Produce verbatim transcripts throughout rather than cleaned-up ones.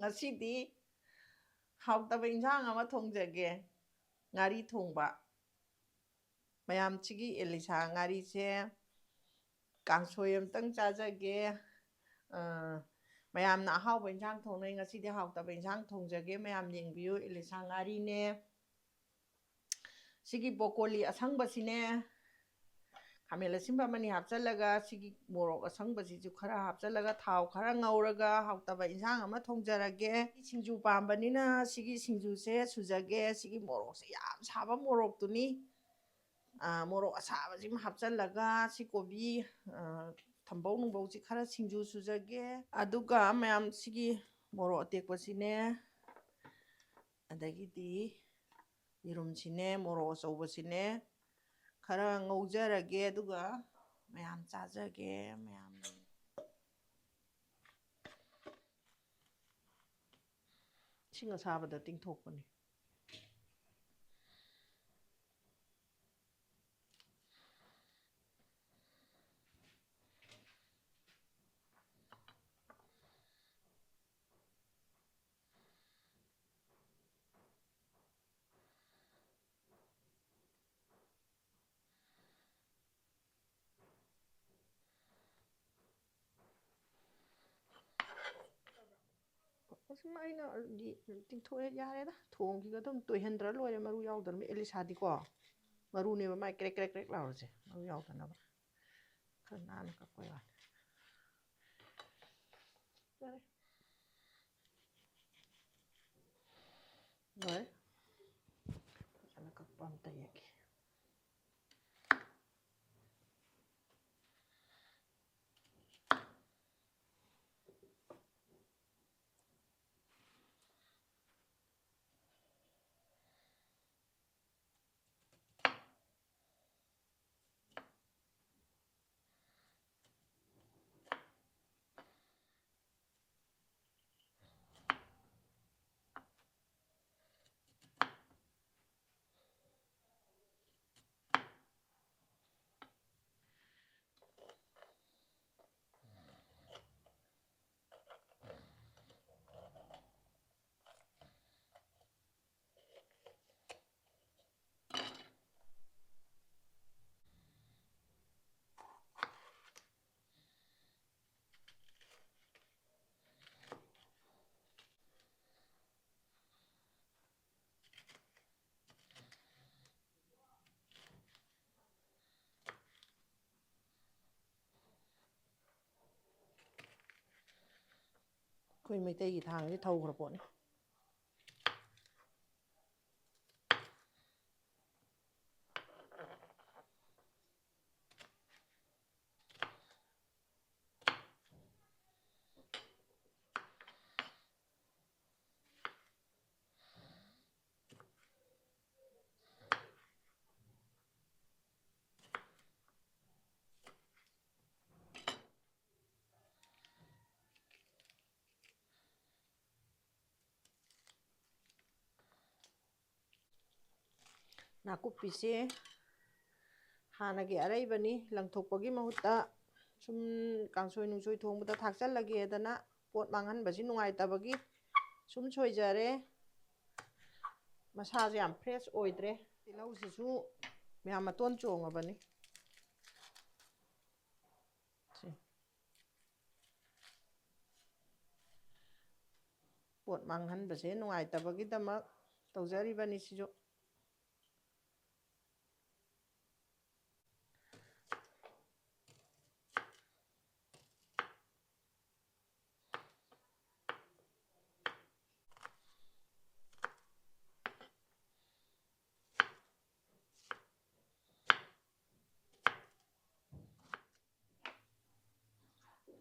ꯉꯁꯤꯗꯤ ꯍꯥꯎꯇꯕ ꯏꯟꯁꯥꯡ ꯑꯃ ꯊꯣꯡꯖꯒꯦ, ꯉꯥꯔꯤ ꯊꯣꯡꯕ꯫ ꯃꯌꯥꯝꯁꯤꯒꯤ ꯑꯦꯂꯤꯁꯥ ꯉꯥꯔꯤꯁꯦ ꯀꯥꯡꯁꯣꯏ ꯑꯝꯇꯪ ꯆꯥꯖꯒꯦ꯫ ꯑ, ꯃꯌꯥꯝꯅ ꯑꯍꯥꯎꯕ ꯏꯟꯁꯥꯡ ꯊꯣꯡꯅꯩ, ꯉꯁꯤꯗꯤ ꯍꯥꯎꯇꯕ ꯏꯟꯁꯥꯡ ꯊꯣꯡꯖꯒꯦ꯫ ꯃꯌꯥꯝ ꯌꯦꯡꯕꯤꯌꯨ, ꯑꯦꯂꯤꯁꯥ ꯉꯥꯔꯤꯅꯦ꯫ ꯁꯤꯒꯤ ꯕ꯭ꯔꯣꯀꯣꯂꯤ ꯑꯁꯪꯕꯁꯤꯅꯦ, ꯈꯥꯃꯦꯟ ꯑꯁꯤꯟꯕ ꯑꯃꯅꯤ ꯍꯥꯞꯆꯜꯂꯒ, ꯁꯤꯒꯤ ꯃꯣꯔꯣꯛ ꯑꯁꯪꯕꯁꯤꯁꯨ ꯈꯔ ꯍꯥꯞꯆꯜꯂꯒ, ꯊꯥꯎ ꯈꯔ ꯉꯧꯔꯒ ꯍꯥꯎꯇꯕ ꯏꯟꯁꯥꯡ ꯑꯃ ꯊꯣꯡꯖꯔꯒꯦ꯫ ꯁꯤꯡꯖꯨ ꯄꯥꯝꯕꯅꯤꯅ ꯁꯤꯒꯤ ꯁꯤꯡꯖꯨꯁꯦ ꯁꯨꯖꯒꯦ꯫ ꯁꯤꯒꯤ ꯃꯣꯔꯣꯛꯁꯦ ꯌꯥꯝ ꯁꯥꯕ ꯃꯣꯔꯣꯛꯇꯨꯅꯤ꯫ ꯑ, ꯃꯣꯔꯣꯛ ꯑꯁꯥꯕꯁꯤꯃ ꯍꯥꯞꯆꯜꯂꯒ ꯁꯤ ꯀꯣꯕꯤ, ꯑ, ꯊꯝꯕꯧ ꯅꯨꯡꯕꯧꯁꯤ ꯈꯔ ꯁꯤꯡꯖꯨ ꯁꯨꯖꯒꯦ꯫ ꯑꯗꯨꯒ ꯃꯌꯥꯝ ꯁꯤꯒꯤ ꯃꯣꯔꯣꯛ ꯑꯇꯦꯛꯄꯁꯤꯅꯦ, ꯑꯗꯒꯤꯗꯤ ꯌꯦꯔꯨꯝꯁꯤꯅꯦ, ꯃꯣꯔꯣꯛ ꯑꯆꯧꯕꯁꯤꯅꯦ ꯈꯔ ꯉꯧꯖꯔꯒꯦ, ꯑꯗꯨꯒ ꯃꯌꯥꯝ ꯆꯥꯖꯒꯦ꯫ ꯃꯌꯥꯝ ꯏꯁꯤꯡ ꯑꯁꯥꯕꯗ ꯇꯤꯡꯊꯣꯛꯄꯅꯤ꯫ ꯑꯁꯨꯝ ꯑꯩꯅ ꯇꯤꯡꯊꯣꯛꯑꯦ, ꯌꯥꯔꯦꯗ꯫ ꯊꯣꯡꯈꯤꯒ ꯑꯗꯨꯝ ꯇꯣꯏꯍꯟꯗ꯭ꯔ ꯂꯣꯏꯔꯦ, ꯃꯔꯨ ꯌꯥꯎꯗ꯭ꯔꯕꯅꯤ꯫ ꯑꯦꯂꯤꯁꯥꯗꯤꯀꯣ ꯃꯔꯨꯅꯦꯕ ꯃꯥꯏ ꯀ꯭ꯔꯦꯛ ꯀ꯭ꯔꯦꯛ ꯀ꯭ꯔꯦꯛ ꯂꯥꯎꯔꯤꯁꯦ, ꯃꯔꯨ ꯌꯥꯎꯗꯅꯕ꯫ ꯈꯔ ꯅꯥꯟꯅ ꯀꯛꯄꯩ ꯋꯥꯅꯤ꯫ ꯌꯥꯔꯦ꯫ ꯂꯣꯏꯔꯦ꯫ ꯐꯖꯅ ꯀꯛꯄ ꯑꯝꯇ ꯌꯦꯡꯒꯦ꯫ ꯑꯩꯈꯣꯏ ꯃꯩꯇꯩꯒꯤ ꯊꯥꯡꯁꯦ ꯊꯧꯈ꯭ꯔ ꯄꯣꯠꯅꯤ꯫ ꯅꯥꯀꯨꯞꯄꯤꯁꯦ ꯍꯥꯟꯅꯒꯤ ꯑꯔꯩꯕꯅꯤ, ꯂꯪꯊꯣꯛꯄꯒꯤ ꯃꯍꯨꯠꯇ ꯁꯨꯝ ꯀꯥꯡꯁꯣꯏ ꯅꯨꯡꯁꯣꯏ ꯊꯣꯡꯕꯗ ꯊꯥꯛꯆꯜꯂꯒꯦꯗꯅ, ꯄꯣꯠ ꯃꯥꯡꯍꯟꯕꯁꯤ ꯅꯨꯡꯉꯥꯏꯇꯕꯒꯤ ꯁꯨꯝ ꯁꯣꯏꯖꯔꯦ꯫ ꯃꯁꯥꯁꯦ ꯌꯥꯝ ꯐ꯭ꯔꯦꯁ ꯑꯣꯏꯗ꯭ꯔꯦ꯫ ꯇꯤꯜꯍꯧꯁꯤꯁꯨ ꯃꯌꯥꯝ ꯃꯇꯣꯟ ꯆꯣꯡꯉꯕꯅꯤ꯫ ꯁꯤ꯫ ꯄꯣꯠ ꯃꯥꯡꯍꯟꯕꯁꯦ ꯅꯨꯡꯉꯥꯏꯇꯕꯒꯤꯗꯃꯛ ꯇꯧꯖꯔꯤꯕꯅꯤ ꯁꯤꯁꯨ꯫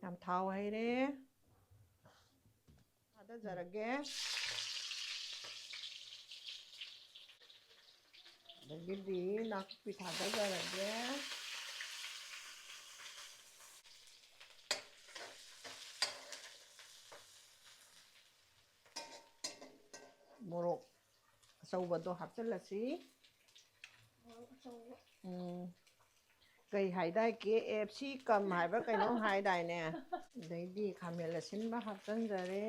ꯌꯥꯝ ꯊꯥꯎ ꯍꯩꯔꯦ꯫ ꯊꯥꯗꯖꯔꯒꯦ꯫ ꯑꯗꯒꯤꯗꯤ ꯅꯥꯀꯨꯞꯄꯤ ꯊꯥꯗꯖꯔꯒꯦ꯫ ꯃꯣꯔꯣꯛ ꯑꯆꯧꯕꯗꯣ ꯍꯥꯞꯆꯤꯜꯂꯁꯤ꯫ ꯎꯝ꯫ ꯀꯩ ꯍꯥꯏꯗꯥꯏ? ꯀꯦ ꯑꯦꯐ ꯁꯤ ꯀꯝ ꯍꯥꯏꯕ꯭ꯔꯥ ꯀꯩꯅꯣꯝ ꯍꯥꯏꯗꯥꯏꯅꯦ? ꯑꯗꯩꯗꯤ ꯈꯥꯃꯦꯟ ꯑꯁꯤꯟꯕ ꯍꯥꯞꯆꯤꯟꯖꯔꯦ꯫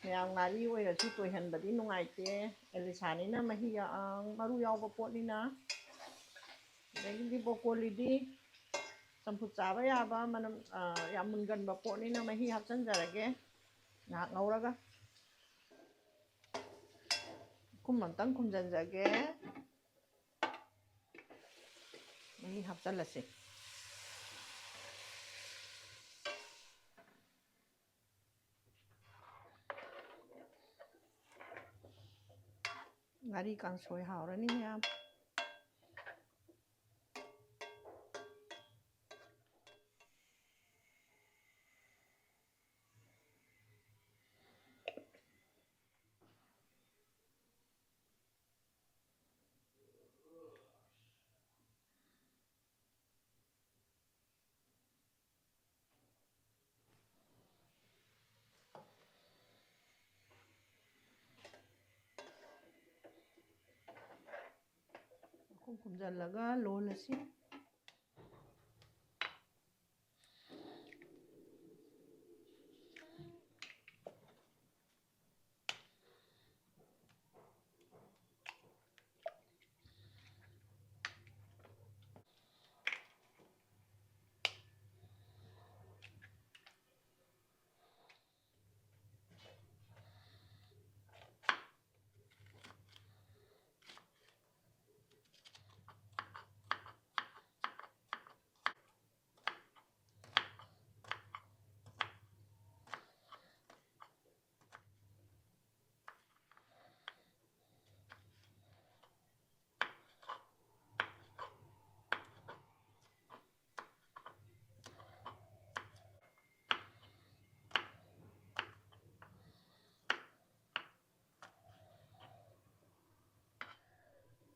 ꯃꯌꯥꯝ ꯉꯥꯔꯤ ꯑꯣꯏꯔꯁꯨ ꯇꯣꯏꯍꯟꯕꯗꯤ ꯅꯨꯡꯉꯥꯏꯇꯦ꯫ ꯑꯦꯂꯤꯁꯥꯅꯤꯅ ꯃꯍꯤ ꯌꯥ-, ꯑ, ꯃꯔꯨ ꯌꯥꯎꯕ ꯄꯣꯠꯅꯤꯅ꯫ ꯑꯗꯒꯤꯗꯤ ꯕ꯭ꯔꯣꯀꯣꯂꯤꯗꯤ ꯆꯝꯐꯨꯠ ꯆꯥꯕ ꯌꯥꯕ, ꯃꯅꯝ, ꯑ, ꯌꯥꯝ ꯃꯨꯟꯒꯟꯕ ꯄꯣꯠꯅꯤꯅ ꯃꯍꯤ ꯍꯥꯞꯆꯤꯟꯖꯔꯒꯦ꯫ ꯉꯥꯏꯍꯥꯛ ꯉꯧꯔꯒ ꯈꯨꯝ ꯑꯝꯇꯪ ꯈꯨꯝꯖꯤꯟꯖꯒꯦ꯫ ꯃꯍꯤ ꯍꯥꯞꯆꯤꯜꯂꯁꯤ꯫ ꯉꯥꯔꯤ ꯀꯥꯡꯁꯣꯏ ꯍꯥꯎꯔꯅꯤ ꯃꯌꯥꯝ꯫ ꯃꯈꯨꯝ ꯈꯨꯝꯖꯤꯜꯂꯒ ꯂꯣꯜꯂꯁꯤ꯫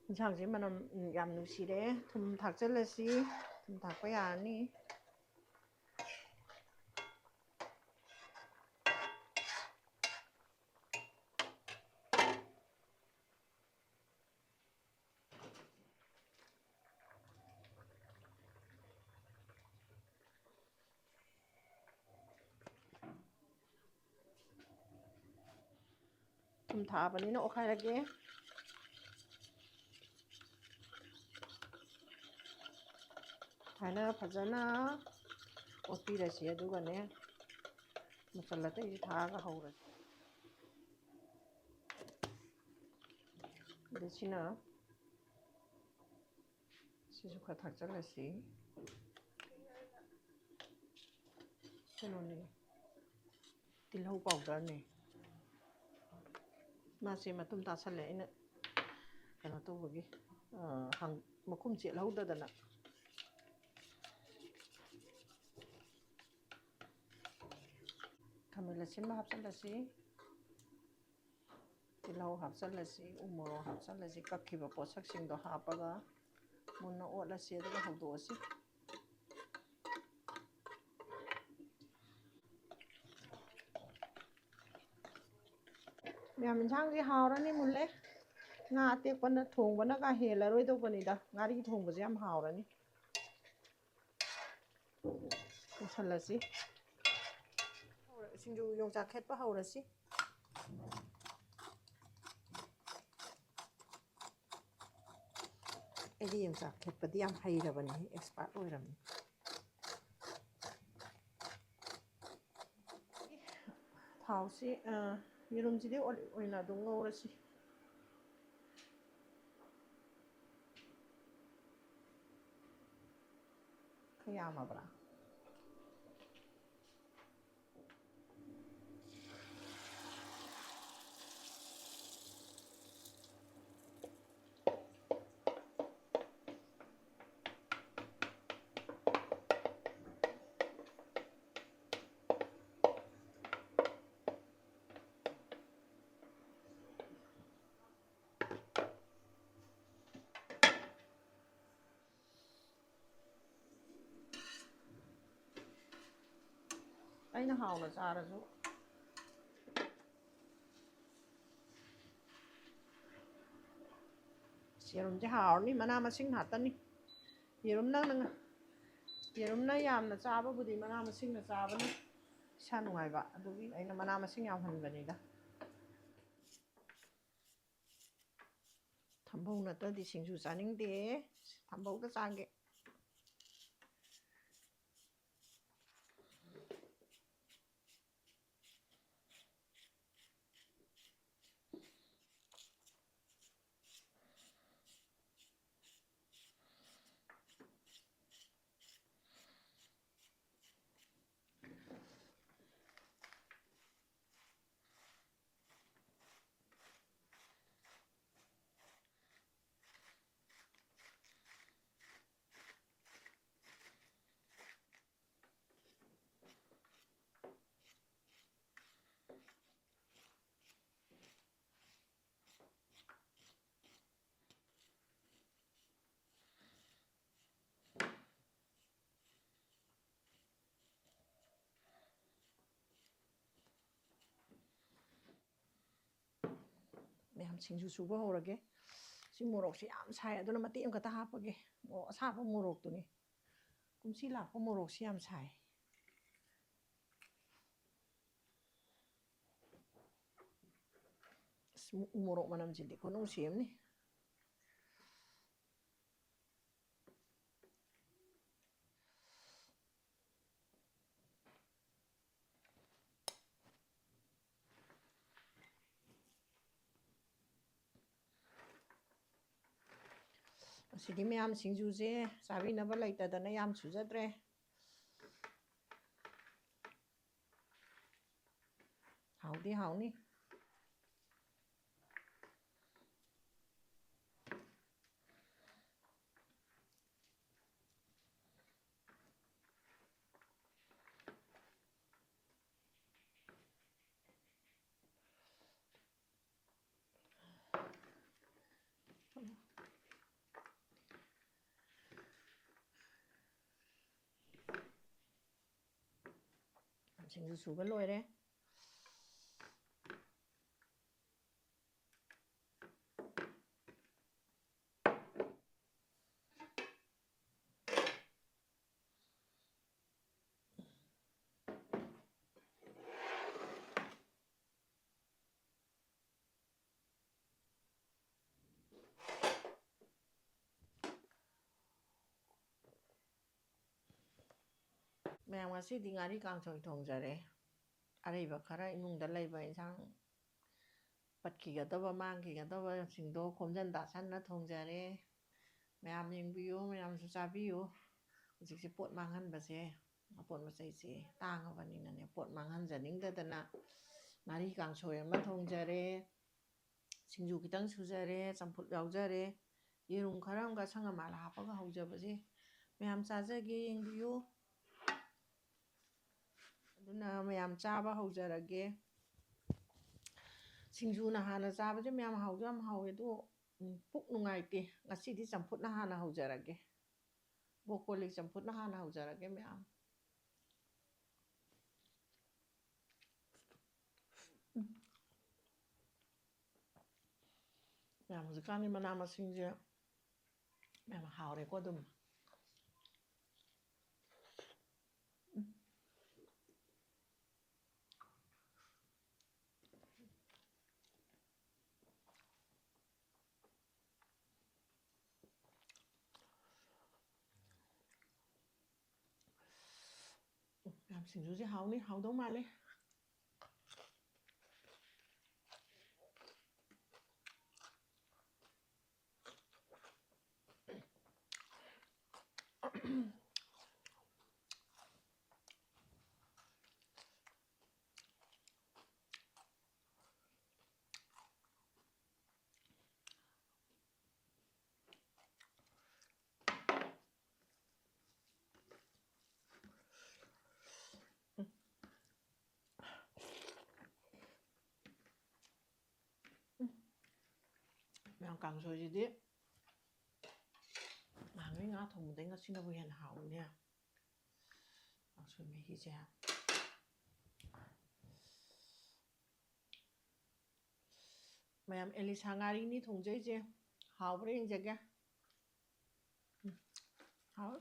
ꯌꯦꯟꯁꯥꯡꯁꯦ ꯃꯅꯝ, ꯎꯝ, ꯌꯥꯝ ꯅꯨꯡꯁꯤꯔꯦ꯫ ꯊꯨꯝ ꯊꯥꯛꯆꯜꯂꯁꯤ꯫ ꯊꯨꯝ ꯊꯥꯛꯄ ꯌꯥꯔꯅꯤ꯫ ꯊꯨꯝ ꯊꯥꯛꯑꯕꯅꯤꯅ ꯑꯣꯠꯈꯥꯏꯔꯒꯦ꯫ ꯁꯨꯃꯥꯏꯅ ꯐꯖꯅ ꯑꯣꯠꯄꯤꯔꯁꯤ, ꯑꯗꯨꯒꯅꯦ ꯃꯆꯜ ꯑꯇꯩꯁꯤ ꯊꯥꯛꯑꯒ ꯍꯧꯔꯁꯤ꯫ ꯑꯗ ꯁꯤꯅ, ꯁꯤꯁꯨ ꯈꯔ ꯊꯥꯛꯆꯜꯂꯁꯤ꯫ ꯀꯩꯅꯣꯅꯦ, ꯇꯤꯜꯍꯧ ꯄꯥꯎꯗꯔꯅꯦ꯫ ꯃꯥꯁꯦ ꯃꯇꯨꯝ ꯇꯥꯁꯜꯂꯦ, ꯑꯩꯅ ꯀꯩꯅꯣ ꯇꯧꯕꯒꯤ, ꯑ, ꯍꯪ-, ꯃꯈꯨꯝ ꯆꯦꯠꯍꯧꯗꯗꯅ꯫ ꯈꯥꯃꯦꯟ ꯑꯁꯤꯟꯕ ꯍꯥꯞꯆꯤꯜꯂꯁꯤ꯫ ꯇꯤꯜꯍꯧ ꯍꯥꯞꯆꯤꯜꯂꯁꯤ, ꯎ ꯃꯣꯔꯣꯛ ꯍꯥꯞꯆꯤꯜꯂꯁꯤ, ꯀꯛꯈꯤꯕ ꯄꯣꯠꯁꯛꯁꯤꯡꯗꯣ ꯍꯥꯞꯄꯒ ꯃꯨꯟꯅ ꯑꯣꯠꯂꯁꯤ, ꯑꯗꯨꯒ ꯍꯧꯗꯣꯛꯑꯁꯤ꯫ ꯃꯌꯥꯝ, ꯏꯟꯁꯥꯡꯁꯤ ꯍꯥꯎꯔꯅꯤ, ꯃꯨꯜꯂꯦ꯫ ꯉꯥ ꯑꯇꯦꯛꯄꯅ ꯊꯣꯡꯕꯅꯒ ꯍꯦꯜꯂꯔꯣꯏꯗꯧꯕꯅꯤꯗ, ꯉꯥꯔꯤ ꯊꯣꯡꯕꯁꯦ ꯌꯥꯝ ꯍꯥꯎꯔꯅꯤ꯫ ꯄꯨꯁꯜꯂꯁꯤ꯫ ꯁꯤꯡꯖꯨ ꯌꯣꯡꯆꯥꯛ ꯈꯦꯠꯄ ꯍꯧꯔꯁꯤ꯫ ꯑꯩꯗꯤ ꯌꯣꯡꯆꯥꯛ ꯈꯦꯠꯄꯗꯤ ꯌꯥꯝ ꯍꯩꯔꯕꯅꯤ, expert ꯑꯣꯏꯔꯕꯅꯤ꯫ ꯊꯥꯎꯁꯤ, ꯑ, ꯌꯦꯔꯨꯝꯁꯤꯗꯤ ꯑꯣꯏꯅ ꯑꯗꯨꯝ ꯉꯧꯔꯁꯤ꯫ ꯈꯔ ꯌꯥꯝꯃꯕ꯭ꯔꯥ? ꯑꯩꯅ ꯍꯥꯎꯅ ꯆꯥꯔꯁꯨ꯫ ꯌꯦꯔꯨꯝꯁꯦ ꯍꯥꯎꯔꯅꯤ, ꯃꯅꯥ ꯃꯁꯤꯡ ꯉꯥꯛꯇꯅꯤ꯫ ꯌꯦꯔꯨꯝ ꯅꯪꯅ ꯉ-, ꯌꯦꯔꯨꯝꯅ ꯌꯥꯝꯅ ꯆꯥꯕꯕꯨꯗꯤ ꯃꯅꯥ ꯃꯁꯤꯡꯅ ꯆꯥꯕꯅ ꯏꯁꯥ ꯅꯨꯡꯉꯥꯏꯕ, ꯑꯗꯨꯒꯤ ꯑꯩꯅ ꯃꯅꯥ ꯃꯁꯤꯡ ꯌꯥꯝꯍꯟꯕꯅꯤꯗ꯫ ꯊꯝꯕꯧ ꯅꯠꯇ꯭ꯔꯗꯤ ꯁꯤꯡꯖꯨ ꯆꯥꯅꯤꯡꯗꯦ꯫ ꯊꯝꯕꯧꯗ ꯆꯥꯒꯦ꯫ ꯃꯌꯥꯝ, ꯁꯤꯡꯖꯨ ꯁꯨꯕ ꯍꯧꯔꯒꯦ꯫ ꯁꯤ ꯃꯣꯔꯣꯛꯁꯦ ꯌꯥꯝ ꯁꯥꯏ, ꯑꯗꯨꯅ ꯃꯇꯦꯛ ꯑꯃꯈꯛꯇ ꯍꯥꯞꯄꯒꯦ꯫ ꯃꯣꯔꯣꯛ ꯑꯁꯥꯕ ꯃꯣꯔꯣꯛꯇꯨꯅꯤ꯫ ꯀꯨꯝꯁꯤ ꯂꯥꯛꯄ ꯃꯣꯔꯣꯛꯁꯤ ꯌꯥꯝ ꯁꯥꯏ꯫ ꯑꯁ, ꯎ ꯃꯣꯔꯣꯛ ꯃꯅꯝꯁꯤꯗꯤ ꯈꯨꯅꯨꯡꯁꯤ ꯑꯃꯅꯤ꯫ ꯑꯁꯤꯗꯤ ꯃꯌꯥꯝ, ꯁꯤꯡꯖꯨꯁꯦ ꯆꯥꯕꯤꯅꯕ ꯂꯩꯇꯗꯅ ꯌꯥꯝ ꯁꯨꯖꯗ꯭ꯔꯦ꯫ ꯍꯥꯎꯗꯤ ꯍꯥꯎꯅꯤ꯫ ꯁꯤꯡꯖꯨ ꯁꯨꯕ ꯂꯣꯏꯔꯦ꯫ ꯃꯌꯥꯝ, ꯉꯁꯤꯗꯤ ꯉꯥꯔꯤ ꯀꯥꯡꯁꯣꯏ ꯊꯣꯡꯖꯔꯦ꯫ ꯑꯔꯩꯕ ꯈꯔ, ꯏꯃꯨꯡꯗ ꯂꯩꯕ ꯏꯟꯁꯥꯡ ꯄꯠꯈꯤꯒꯗꯕ ꯃꯥꯡꯈꯤꯒꯗꯕꯁꯤꯡꯗꯣ ꯈꯣꯝꯖꯤꯟ ꯇꯥꯁꯟꯅ ꯊꯣꯡꯖꯔꯦ꯫ ꯃꯌꯥꯝ ꯌꯦꯡꯕꯤꯌꯨ, ꯃꯌꯥꯝꯁꯨ ꯆꯥꯕꯤꯌꯨ꯫ ꯍꯧꯖꯤꯛꯁꯦ ꯄꯣꯠ ꯃꯥꯡꯍꯟꯕꯁꯦ, ꯑꯄꯣꯠ ꯃꯆꯩꯁꯦ ꯇꯥꯡꯉꯕꯅꯤꯅꯅꯦ, ꯄꯣꯠ ꯃꯥꯡꯍꯟꯖꯅꯤꯡꯗꯗꯅ ꯉꯥꯔꯤ ꯀꯥꯡꯁꯣꯏ ꯑꯃ ꯊꯣꯡꯖꯔꯦ, ꯁꯤꯡꯖꯨ ꯈꯤꯇꯪ ꯁꯨꯖꯔꯦ, ꯆꯝꯐꯨꯠ ꯌꯥꯎꯖꯔꯦ, ꯌꯦꯔꯨꯝ ꯈꯔ ꯑꯃꯒ ꯑꯁꯪ ꯑꯃꯥꯟ ꯍꯥꯞꯄꯒ ꯍꯧꯖꯕꯁꯦ꯫ ꯃꯌꯥꯝ ꯆꯥꯖꯒꯦ, ꯌꯦꯡꯕꯤꯌꯨ꯫ ꯑꯗꯨꯅ ꯃꯌꯥꯝ ꯆꯥꯕ ꯍꯧꯖꯔꯒꯦ꯫ ꯁꯤꯡꯖꯨꯅ ꯍꯥꯟꯅ ꯆꯥꯕꯁꯦ ꯃꯌꯥꯝ ꯍꯥꯎꯁꯨ ꯌꯥꯝ ꯍꯥꯎꯋꯦ, ꯑꯗꯣ, ꯎꯝ, ꯄꯨꯛ ꯅꯨꯡꯉꯥꯏꯇꯦ꯫ ꯉꯁꯤꯗꯤ ꯆꯝꯐꯨꯠꯅ ꯍꯥꯟꯅ ꯍꯧꯖꯔꯒꯦ꯫ ꯕ꯭ꯔꯣꯀꯣꯂꯤ ꯆꯝꯐꯨꯠꯅ ꯍꯥꯟꯅ ꯍꯧꯖꯔꯒꯦ, ꯃꯌꯥꯝ꯫ ꯎꯝ꯫ ꯃꯌꯥꯝ, ꯍꯧꯖꯤꯛꯀꯥꯟꯗꯤ ꯃꯅꯥ ꯃꯁꯤꯡꯁꯦ ꯌꯥꯝ ꯍꯥꯎꯔꯦꯀꯣ ꯑꯗꯨꯝ꯫ ꯎꯝ꯫ ꯌꯥꯝ, ꯁꯤꯡꯖꯨꯁꯦ ꯍꯥꯎꯅꯤ, ꯍꯥꯎꯗꯧ ꯃꯥꯜꯂꯦ꯫ ꯃꯌꯥꯝ, ꯀꯥꯡꯁꯣꯏꯁꯤꯗꯤ ꯅꯍꯥꯟꯉꯩ ꯉꯥ ꯊꯣꯡꯕꯗꯩ ꯉꯁꯤꯅꯕꯨ ꯍꯦꯟꯅ ꯍꯥꯎꯋꯤꯅꯦ꯫ ꯀꯥꯡꯁꯣꯏ ꯃꯍꯤꯁꯦ꯫ ꯃꯌꯥꯝ, ꯑꯦꯂꯤꯁꯥ ꯉꯥꯔꯤꯅꯤ ꯊꯣꯡꯖꯩꯁꯦ꯫ ꯍꯥꯎꯕ꯭ꯔꯥ ꯌꯦꯡꯖꯒꯦ꯫ ꯎꯝ, ꯍꯥꯎꯋꯦ꯫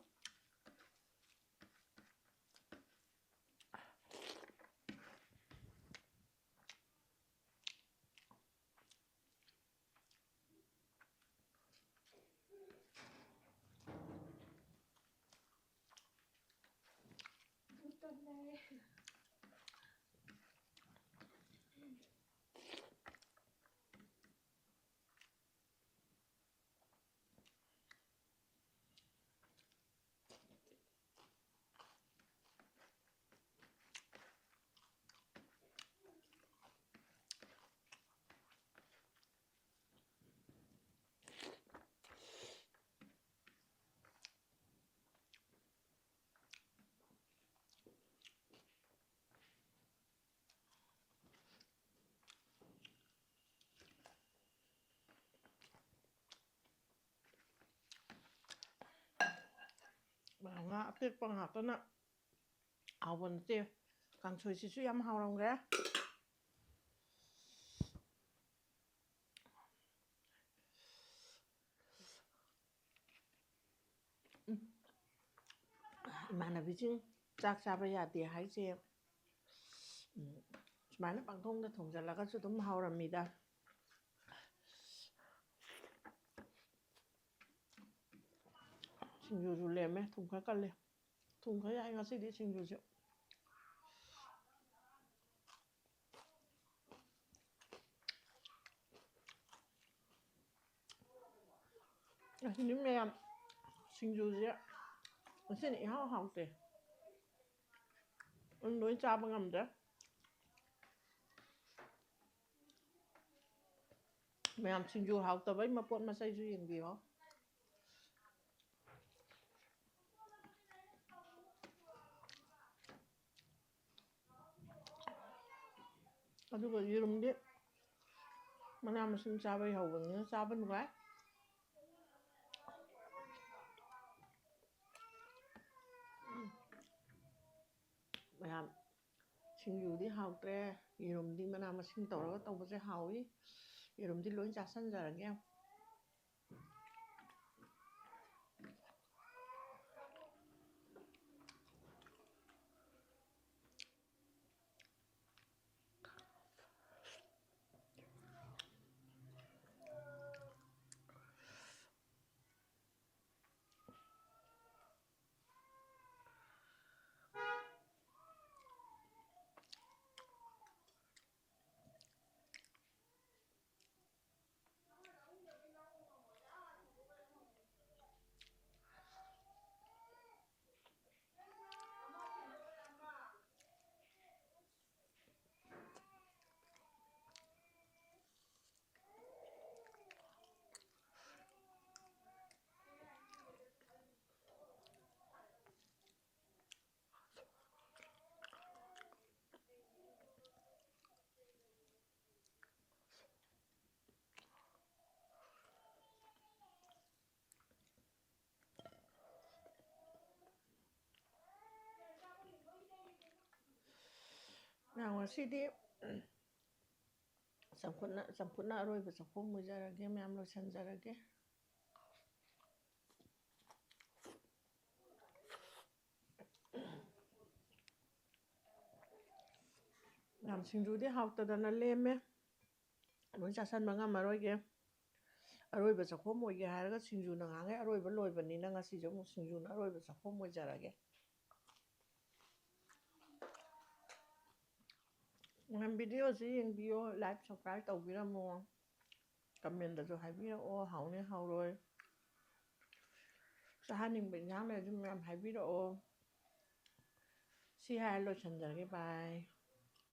ꯉꯥ ꯑꯇꯦꯛꯄ ꯉꯥꯛꯇꯅ ꯍꯥꯎꯕ ꯅꯠꯇꯦ꯫ ꯀꯥꯡꯁꯣꯏꯁꯤꯁꯨ ꯌꯥꯝ ꯍꯥꯎꯔꯝꯈ꯭ꯔꯦ꯫ ꯎꯝ꯫ ꯏꯃꯥꯟꯅꯕꯤꯁꯤꯡ ꯆꯥꯛ ꯆꯥꯕ ꯌꯥꯗꯦ ꯍꯥꯏꯁꯦ, ꯎꯝ, ꯁꯨꯃꯥꯏꯅ ꯄꯪꯊꯣꯡꯗ ꯊꯣꯡꯖꯤꯜꯂꯒꯁꯨ ꯑꯗꯨꯝ ꯍꯥꯎꯔꯝꯃꯤꯗ꯫ ꯁꯤꯡꯖꯨꯁꯨ ꯂꯦꯝꯃꯦ, ꯊꯨꯝ ꯈꯔ ꯀꯜꯂꯦ꯫ ꯊꯨꯝ ꯈꯔ ꯌꯥꯛꯑꯦ ꯉꯁꯤꯗꯤ ꯁꯤꯡꯖꯨꯁꯦ꯫ ꯑꯁꯤꯗꯤ ꯃꯌꯥꯝ ꯁꯤꯡꯖꯨꯁꯦ ꯉꯁꯤꯅ ꯏꯍꯥꯎ ꯍꯥꯎꯇꯦ꯫ ꯑꯗꯨꯝ ꯂꯣꯏ ꯆꯥꯕ ꯉꯝꯗ꯭ꯔꯦ꯫ ꯃꯌꯥꯝ ꯁꯤꯡꯖꯨ ꯍꯥꯎꯇꯕꯩ ꯃꯄꯣꯠ ꯃꯆꯩꯁꯨ ꯌꯦꯡꯕꯤꯔꯣ꯫ ꯑꯗꯨꯒ ꯌꯦꯔꯨꯝꯗꯤ ꯃꯅꯥ ꯃꯁꯤꯡ ꯆꯥꯕꯩ ꯍꯧꯕꯅꯤꯅ ꯆꯥꯕ ꯅꯨꯡꯉꯥꯏ꯫ ꯃꯌꯥꯝ ꯁꯤꯡꯖꯨꯗꯤ ꯍꯥꯎꯇ꯭ꯔꯦ꯫ ꯌꯦꯔꯨꯝꯗꯤ ꯃꯅꯥ ꯃꯁꯤꯡ ꯇꯧꯔꯒ ꯇꯧꯕꯁꯦ ꯍꯥꯎꯏ꯫ ꯌꯦꯔꯨꯝꯗꯤ ꯂꯣꯏ ꯆꯥꯁꯟꯖꯔꯒꯦ꯫ ꯉꯁꯤꯗꯤ ꯆꯝꯐꯨꯠꯅ ꯆꯝꯐꯨꯠꯅ ꯑꯔꯣꯏꯕ ꯆꯥꯛꯈꯣꯝ ꯑꯣꯏꯖꯔꯒꯦ, ꯃꯌꯥꯝ ꯂꯣꯏꯁꯤꯟꯖꯔꯒꯦ꯫ ꯌꯥꯝ ꯁꯤꯡꯖꯨꯗꯤ ꯍꯥꯎꯇꯗꯅ ꯂꯦꯝꯃꯦ, ꯂꯣꯏ ꯆꯥꯁꯟꯕ ꯉꯝꯃꯔꯣꯏꯒꯦ꯫ ꯑꯔꯣꯏꯕ ꯆꯥꯛꯈꯣꯝ ꯑꯣꯏꯒꯦ ꯍꯥꯏꯔꯒ ꯁꯤꯡꯖꯨꯅ ꯉꯥꯡꯉꯩ ꯑꯔꯣꯏꯕ ꯂꯣꯏꯕꯅꯤꯅ ꯉꯁꯤꯁꯨ ꯑꯃꯨꯛ ꯁꯤꯡꯖꯨꯅ ꯑꯔꯣꯏꯕ ꯆꯥꯛꯈꯣꯝ ꯑꯣꯏꯖꯔꯒꯦ꯫ ꯃꯌꯥꯝ ꯚꯤꯗꯤꯑꯣꯁꯤ ꯌꯦꯡꯕꯤꯌꯣ, ꯂꯥꯏꯛ ꯁꯕꯁꯀ꯭ꯔꯥꯏꯕ ꯇꯧꯕꯤꯔꯝꯃꯣ, ꯀꯃꯦꯟꯗꯁꯨ ꯍꯥꯏꯕꯤꯔꯛꯑꯣ, ꯍꯥꯎꯅꯤ ꯍꯥꯎꯔꯣꯏ, ꯆꯥꯍꯟꯅꯤꯡꯕ ꯏꯟꯖꯥꯡ ꯂꯩꯔꯁꯨ ꯃꯌꯥꯝ ꯍꯥꯏꯕꯤꯔꯛꯑꯣ꯫ ꯁꯤ ꯍꯥꯏꯔ ꯂꯣꯏꯁꯤꯟꯖꯔꯒꯦ, ꯕꯥꯏ꯫